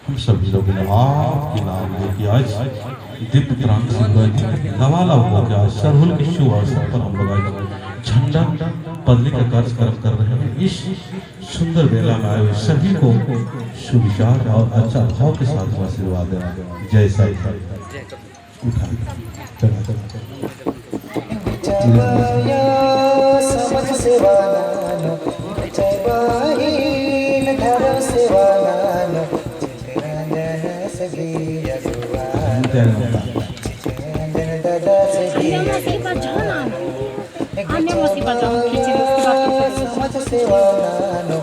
हम सभी लोग ने आपके नाम लेके आज दिव्य प्रांत से लवालव होकर आज सरहुल के शुभ अवसर पर हम लोग आज झंडा बदली का कार्यक्रम कर रहे हैं। इस सुंदर बेला में आए हुए सभी को सुविचार और अच्छा भाव के साथ आशीर्वाद देना। जय साई। उठा चला। समझ सेवालानो, बाहीन धर्म सेवालानो, चितरंजन सगी अगुवानो, चितरंजन दादा सगी। समझ सेवालानो,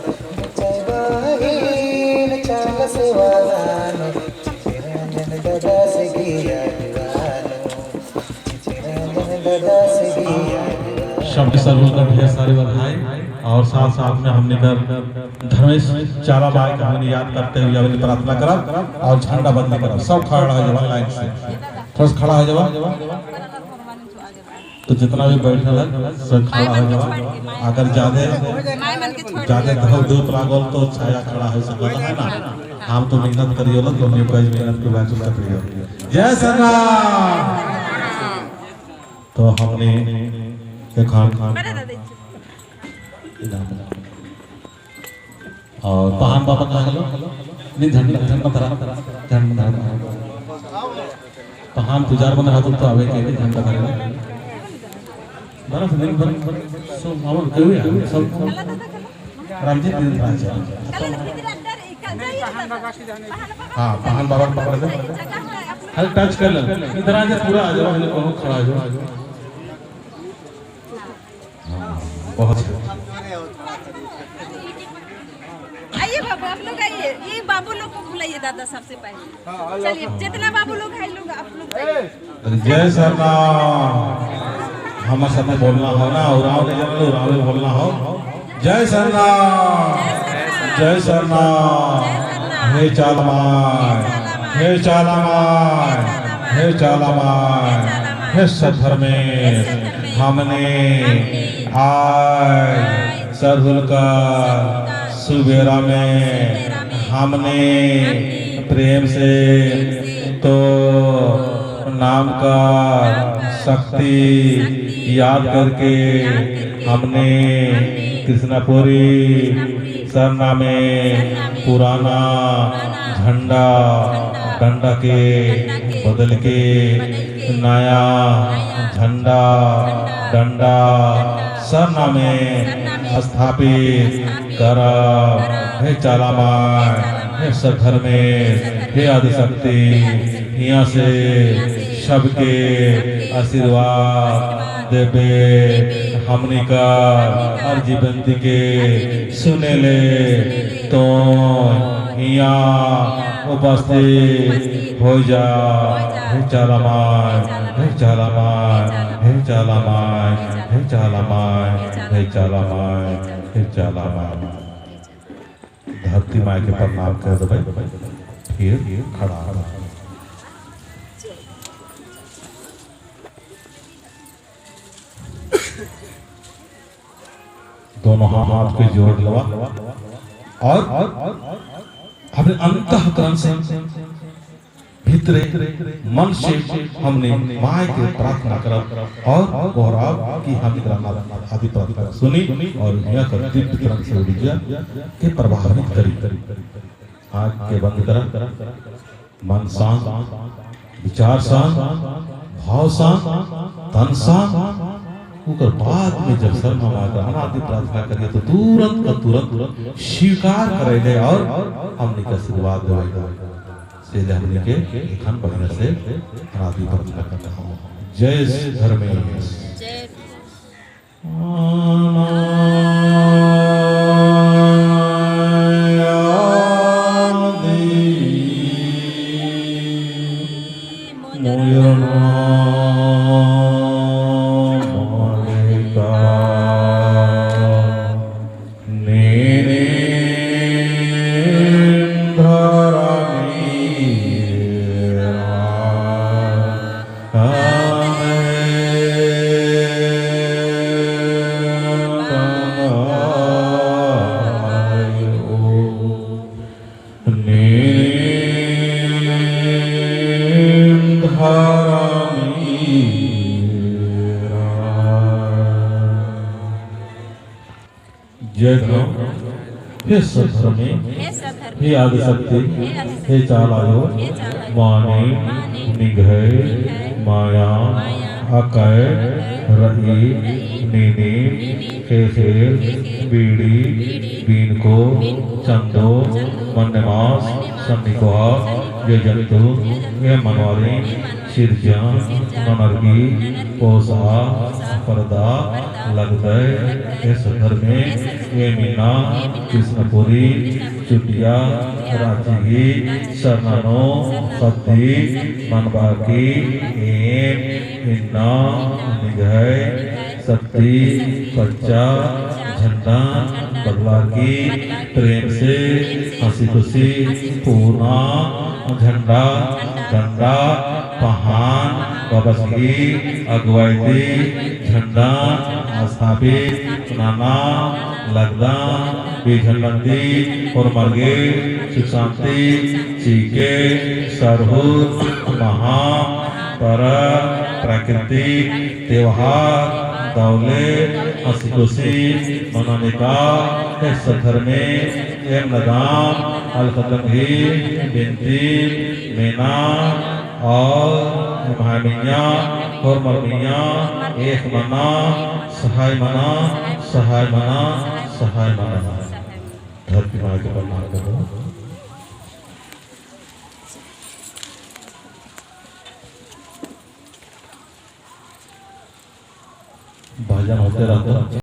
बाहीन चाल सेवालानो, चितरंजन दादा सगी अगुवानो, चितरंजन दादा सगी अगुवानो। शब्द सरहुल का ढेर सारी बधाई और साथ साथ में हमने कर धर्मेश चारा भाई का हमने याद करते हुए अपनी प्रार्थना करब और झंडा बदली करब। सब खड़ा हो जावा, लाइन से थोड़ा सा खड़ा हो जावा। तो जितना भी बैठल है सब खड़ा हो जावा। अगर ज्यादा ज्यादा धूप धूप लागल तो छाया खड़ा हो सकता है ना। हम तो मेहनत करियो तो हम मेहनत के महसूस करियो। जय श्री। तो हमने एखन और पहान बाबा कहाँ गलो? नहीं, झंडा झंडा धरा, झंडा धरा। पहान पुजार बन रहा तो आवे के झंडा धरे बरस दिन भर सब मामन कभी सब रामजी दिन राजा। हाँ, पहान बाबा के पकड़ दे, हल टच कर ले। इधर आ जा, पूरा आ जाओ, हल कोनो खड़ा आ जाओ। हाँ, बहुत। आइए बाबू, आप लोग आइए। ये बाबू लोग को बुलाइए दादा सबसे पहले। चलिए, जितना बाबू लोग है लोग आप लोग। जय सरनाम। हमारे साथ बोलना हो ना, उराव नहीं जानते, उराव में बोलना हो। जय सरनाम, जय सरनाम। हे चालमाय, हे चालमाय, हे चालमाय, हे सधर्मेश। हमने आज सरहुल का सुबेरा में हमने प्रेम से तो नाम का शक्ति याद करके हमने कृष्णापुरी सरना में पुराना झंडा डंडा के बदल के नया झंडा डंडा सरना में स्थापित करा। हे चालामाय, हे सधर्मेश, हे आदिशक्ति, यहाँ से सबके आशीर्वाद देवे। हमनी का अर्जी बंदी के सुने ले तो यहाँ उपस्थित हो जा। हे चालामाय, हे चालामाय, हे चालामाय, हे चालामाय, हे चालामाय, हे चालामाय। धरती माँ के प्रणाम कर दे, फिर खड़ा। दोनों हाथ को जोड़ लवा और अपने अंतःकरण से भीतरे मन से हमने माय के प्रार्थना करब और दोहराव कि हम आदि प्रार्थना सुनी और यह कर दिव्य तरंग से ऊर्जा के प्रभावित करी। आँख के बंद कर, मन शांत, विचार शांत, भाव शांत, तन शांत। उकर बाद में जब शर्मा माता अनादि प्रार्थना करिए तो तुरंत का तुरंत स्वीकार करे और हमने का आशीर्वाद देवे। से हमने के एखन बढ़िया से अनादि प्रार्थना करना हो। जय धर्मेश। सहारा मेरा। जय धर्म, हे सधर्मे, हे सधर्मे, हे आदिशक्ति, हे चालायो, माने निघय माया अकय रही नीनी खेखेर बीड़ी बीन को चंदो मन्यमास सन्निकोहा ये जंतु ये मनवारी सिरजा ननर्गी पोसा पर्दा लगदय ये सधर्मे ये मीना कृष्णपुरी चुटिया रांची शरणो सद्दी मनबाकी एम इन्ना निघय सत्ती पच्चा झंडा बदला की प्रेम से हंसी खुशी पूना झंडा डंडा पहान बाबा की अगुवाई झंडा स्थापित नाना लगदा बीझलंदी और मरगे सुख शांति चीके सरहु महा पर प्राकृतिक त्योहार दौले हंसी खुशी मनाने का सधर में एम नदाम अलखतम ही बिनती मीना और भामिया और मरमिया एक मना सहाय मना सहाय मना सहाय मना। धरती माँ के प्रणाम करो। भजन होते रहते।